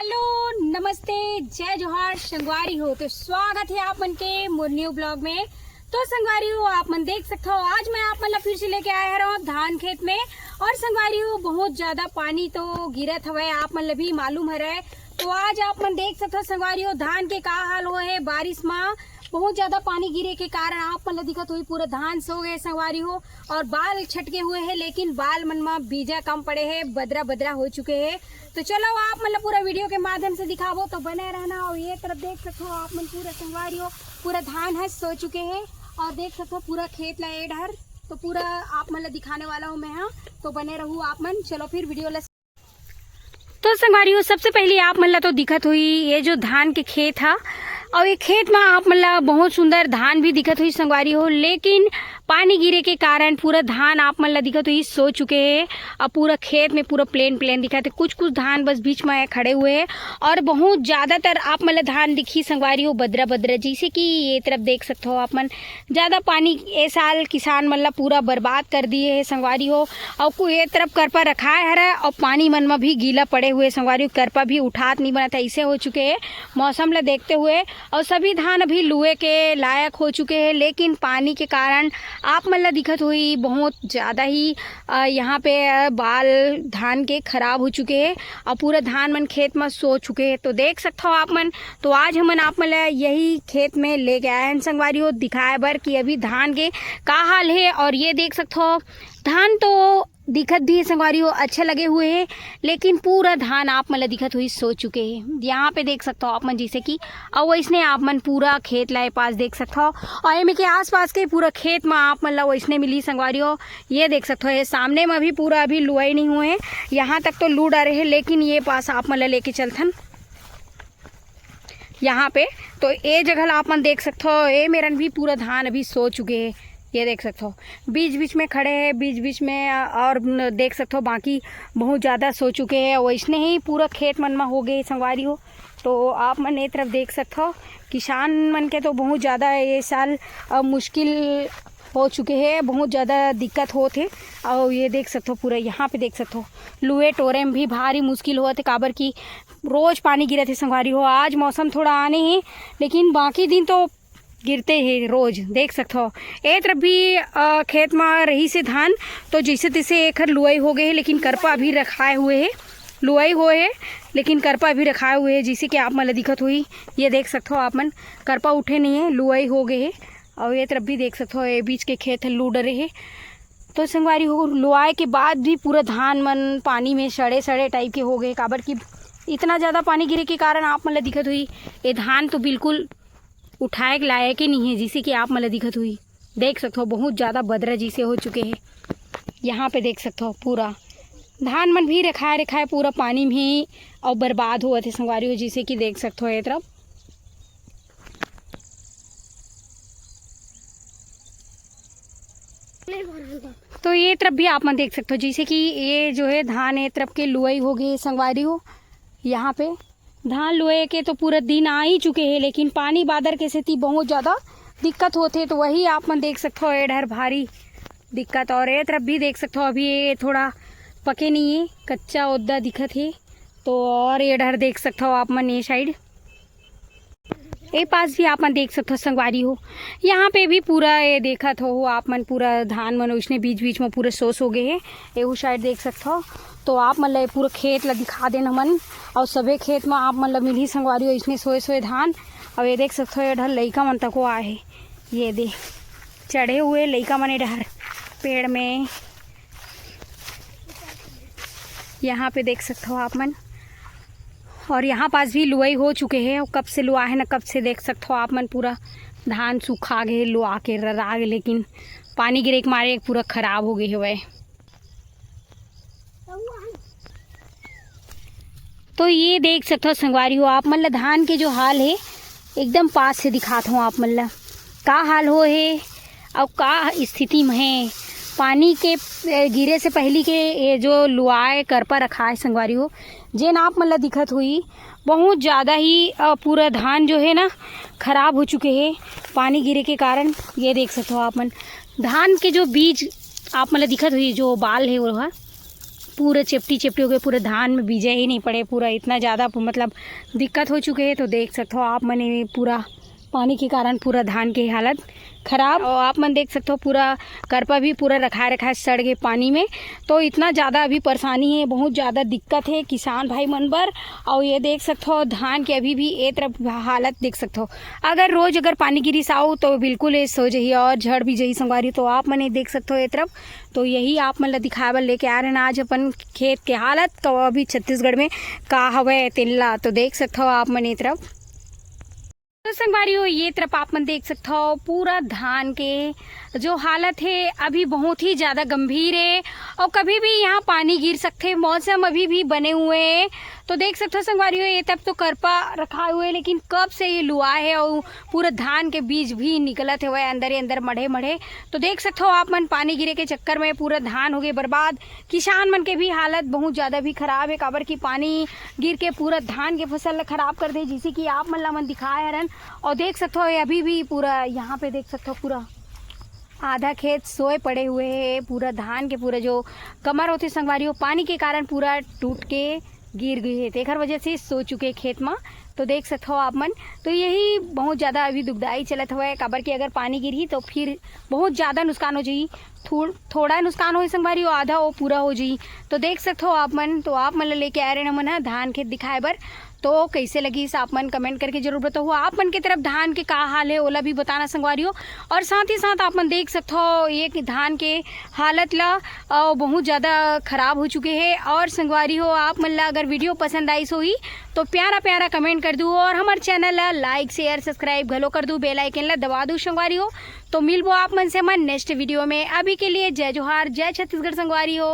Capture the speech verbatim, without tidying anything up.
Hello, नमस्ते, जय जोहार संगवारी हो। तो स्वागत है आप मन के मोर न्यू ब्लॉग में। तो संगवारी हो, आप मन देख सकते हो, आज मैं आप मन ला फिर से लेके आए हरव धान खेत में। और संगवारी हो, बहुत ज्यादा पानी तो गिरत हवय, आप मन ला भी मालूम हरय। तो आज आप मन देख सकते हो संगवारी हो, धान के का हाल होए हे बारिश में। बहुत ज्यादा पानी गिरे के कारण आप मन ला दिखत होही, पूरा धान सो गए संगवारी हो। और बाल छटके हुए हैं, लेकिन बाल मन में बीजा कम पड़े हैं, बदरा बदरा हो चुके हैं। तो चलो, आप मन ला पूरा वीडियो के माध्यम से दिखाबो, तो बने रहना। और ये तरफ देख सकते हो आप मन, पूरा संगवारी हो, पूरा धान है सो चुके हैं। और देख सकते हो पूरा खेत ला ए डहर, तो पूरा आप मन ला दिखाने वाला हूँ मैं। हाँ, तो बने रहू आप मन। चलो फिर वीडियो ला। तो संगवारी हो, सबसे पहले आप मन ला तो दिखत हुई ये जो धान के खेत हा, और ये खेत में आप मन ला बहुत सुंदर धान भी दिखत हुई संगवारी हो, लेकिन पानी गिरे के कारण पूरा धान आप मन ला दिखत हुई सो चुके हैं। अब पूरा खेत में पूरा प्लेन प्लेन दिखत है, कुछ कुछ धान बस बीच में खड़े हुए हैं। और बहुत ज्यादातर आप मन ला धान दिखी संगवारी हो बदरा बदरा, जैसे कि ये तरफ देख सकते हो आप मन। ज्यादा पानी ए साल किसान मन ला पूरा बर्बाद कर दिए है संगवारी हो। और कु-, ये तरफ करपा रखाए हरा और पानी मन में भी गीला पड़े हुए संगवारी हो, करपा भी उठात नहीं बनत है, ऐसे हो चुके हैं मौसम ला देखते हुए। और सभी धान अभी लुए के लायक हो चुके हैं, लेकिन पानी के कारण आप मन ला दिखत हुई बहुत ज्यादा ही, अ, यहाँ पे, अ, बाल धान के खराब हो चुके हैं और पूरा धान मन खेत में सो चुके हैं। तो देख सकते हो आप मन, तो आज हमन आप मन ला यही खेत में लेके आए हैं संगवारी हो, दिखाए बर कि अभी धान के का हाल है। और ये देख सकते हो, धान तो दिखत भी है संगवारी हो, अच्छा लगे हुए है, लेकिन पूरा धान आप मन ला दिखत हुई सो चुके हैं। यहाँ पे देख सकते हो आप मन, जैसे कि और वैसने आप मन पूरा खेत ला ए पास देख सकते हो। और एमे के आसपास के पूरा खेत में आप मन ला वैसने मिली संगवारी हो। ये देख सकते हो, ये सामने में भी पूरा अभी लुआई नहीं हुए हैं, यहाँ तक तो लू डारे है, लेकिन ये पास आप मन ला लेके चलथन। यहाँ पे तो ए जगह ला आप मन देख सकते हो, ए मेरन भी पूरा धान अभी सो चुके हैं। ये देख सकते हो, बीच बीच में खड़े हैं, बीच बीच में, अ, और न-, देख सकते हो, बाकी बहुत ज्यादा सो चुके हैं। वैसने ही पूरा खेत मन में हो गए संगवारी हो। तो आप मन ये तरफ देख सकते हो, किसान मन के तो बहुत ज्यादा ये साल, अ, मुश्किल हो चुके हैं, बहुत ज्यादा दिक्कत होत हे। और ये देख सकते हो, पूरा यहाँ पे देख सकते हो, लुए टोरे में भी भारी मुश्किल होत हे, काबर कि रोज पानी गिरत हे संगवारी हो। आज मौसम थोड़ा आने हे, लेकिन बाकी दिन तो गिरते हे रोज, देख सकत हो। ए तरफ भी, अ, खेत म रही से धान, तो जैसे तैसे एखर लुआई हो गए हे, लेकिन करपा अभी रखाए हुए हे, लुआई हुए हे, लेकिन करपा अभी रखाए हुए हे, जैसे कि आप मन ल दिखत होही, ये देख सकत हो आप मन, करपा उठे नहीं है, लुआई हो गए हे। और ये तरफ भी देख सकत हो, ये बीच के खेत ह लू डरे हे। तो संगवारी हो, लुआए के बाद भी पूरा धान मन पानी में सड़े सड़े टाइप के हो गए, काबर कि इतना ज्यादा पानी गिरे के कारण आप मन ल दिखत होही, ये धान तो बिल्कुल उठाए के लायक ही नहीं है, जिसे कि आप मन ल दिखत हुई। देख सकत हो, बहुत ज्यादा बदरा जैसे हो चुके हैं। यहाँ पे देख सकत हो, पूरा धान मन भी रखाए रखाए पूरा पानी में ही और बर्बाद हुआ थे संगवारी हो, जैसे कि देख सकत हो ये तरफ। तो ये तरफ भी आप मन देख सकते हो, जैसे कि ये जो है धान, ये तरफ के लुआई हो गई संगवारी हो। यहाँ पे धान लुए के तो पूरा दिन आ ही चुके हैं, लेकिन पानी बादर के सेती बहुत ज्यादा दिक्कत होथे। तो वही आप मन देख सकते हो, ए डहर भारी दिक्कत। और ये तरफ भी देख सकते हो, अभी ये थोड़ा पके नहीं है, कच्चा ओद्दा दिखत है। तो और ये डहर देख सकते हो आप मन, ये साइड, ए पास भी आप मन देख सकते हो संगवारी हो, यहाँ पे भी पूरा ये देखत हो आप मन, पूरा धान मन उसने बीच बीच में पूरे सोस हो गए हैं। एहू साइड देख सकत हो, तो आप मन ला ये पूरा खेत ला दिखा देन हमन। और सभे खेत में आप मन ला मिलही संगवारी हो, इसने सोए सोए धान। और ये देख सकत हो, ये डहर लइका मन तको आए हे, ये दे चढ़े हुए लइका मन ये डहर पेड़ में। यहाँ पे देख सकत हो आप मन, और यहाँ पास भी लुआई हो चुके हैं। कब से लुआ है ना, कब से देख सकत हो आप मन, पूरा धान सूखा गए, लुआ के ररा गए, लेकिन पानी गिरे के मारे पूरा खराब हो गए हुए। तो ये देख सकत हो संगवारी हो, आप मन ला धान के जो हाल है, एकदम पास से दिखात हूँ आप मन ला, का हाल हो है और का स्थिति में है। पानी के, ए, गिरे से पहली के ये जो लुआए करपा रखा है संगवारी हो, जेन आप मन ला दिखत हुई, बहुत ज़्यादा ही, अ, पूरा धान जो है ना, खराब हो चुके हैं पानी गिरे के कारण। ये देख सकते हो आप मन, धान के जो बीज आप मन ला दिखत हुई, जो बाल है वो हा, पूरा चेपटी चेपटी हो गए, पूरा धान में बीजा ही नहीं पड़े, पूरा इतना ज़्यादा मतलब दिक्कत हो चुके हैं। तो देख सकते हो आप मन, ये पूरा पानी के कारण पूरा धान के हालत खराब। और आप मन देख सकते हो पूरा करपा भी पूरा रखाए रखाए सड़ गए पानी में। तो इतना ज़्यादा अभी परेशानी है, बहुत ज़्यादा दिक्कत है किसान भाई मन बर। और ये देख सकते हो धान के अभी भी ए तरफ हालत देख सकते हो। अगर रोज अगर पानी गिरिस आओ तो बिल्कुल ये सो जही और झड़ भी जही संगवारी। तो आप मन ये देख सकते हो ये तरफ। तो यही आप मन ला दिखाए बर लेके आ रहे हैं आज अपन खेत के हालत का अभी छत्तीसगढ़ में का हवय तेन ला। तो देख सकते हो आप मन ये तरफ। तो संगवारी हो, ये तरफ आप मन देख सकते हो पूरा धान के जो हालत है अभी बहुत ही ज़्यादा गंभीर है और कभी भी यहाँ पानी गिर सकते हैं। मौसम अभी भी बने हुए हैं। तो देख सकते हो संगवारी हो, ये तरफ तो करपा रखा हुए है, लेकिन कब से ये लुआ है और पूरा धान के बीज भी निकलत हवय अंदर ही अंदर मढ़े मढ़े। तो देख सकते हो आप मन, पानी गिरे के चक्कर में पूरा धान हो गए बर्बाद। किसान मन के भी हालत बहुत ज़्यादा भी खराब है, काबर कि पानी गिर के पूरा धान के फसल ला खराब कर दे, जिसे कि आप मन ला मन दिखाए हरन। और देख सकते हो ये अभी भी पूरा यहाँ पे देख सकते हो पूरा आधा खेत सोए पड़े हुए है। पूरा धान के पूरा जो कमर होते संगवारी हो, पानी के कारण पूरा टूट के गिर गई है, तेखर वजह से सो चुके खेत में। तो देख सकते हो आप मन, तो यही बहुत ज़्यादा अभी दुखदाई चलत हुआ है, काबर कि अगर पानी गिरही तो फिर बहुत ज़्यादा नुकसान हो जाही। थोड़-, थोड़ा नुकसान होही संगवारी हो, आधा वो पूरा हो जाही। तो देख सकते हो आप मन, तो आप मन ला लेके आए रहे हमन ह धान खेत दिखाए बर। तो कैसे लगिस आप मन कमेंट करके जरूर बताओ। आप मन के तरफ धान के का हाल है ओला भी बताना संगवारी हो। और साथ ही साथ आप मन देख सकते हो ये कि धान के हालत ला अ, बहुत ज़्यादा खराब हो चुके हैं। और संगवारी हो, आप मन ला अगर वीडियो पसंद आइस होही तो प्यारा प्यारा कमेंट कर दू और हमारे चैनल ला लाइक शेयर सब्सक्राइब घलो कर दू, बेल आइकन ला दबा दू संगवारी हो। तो मिलबो आप मन से हमर नेक्स्ट वीडियो में। अभी के लिए जय जोहार, जय छत्तीसगढ़ संगवारी हो।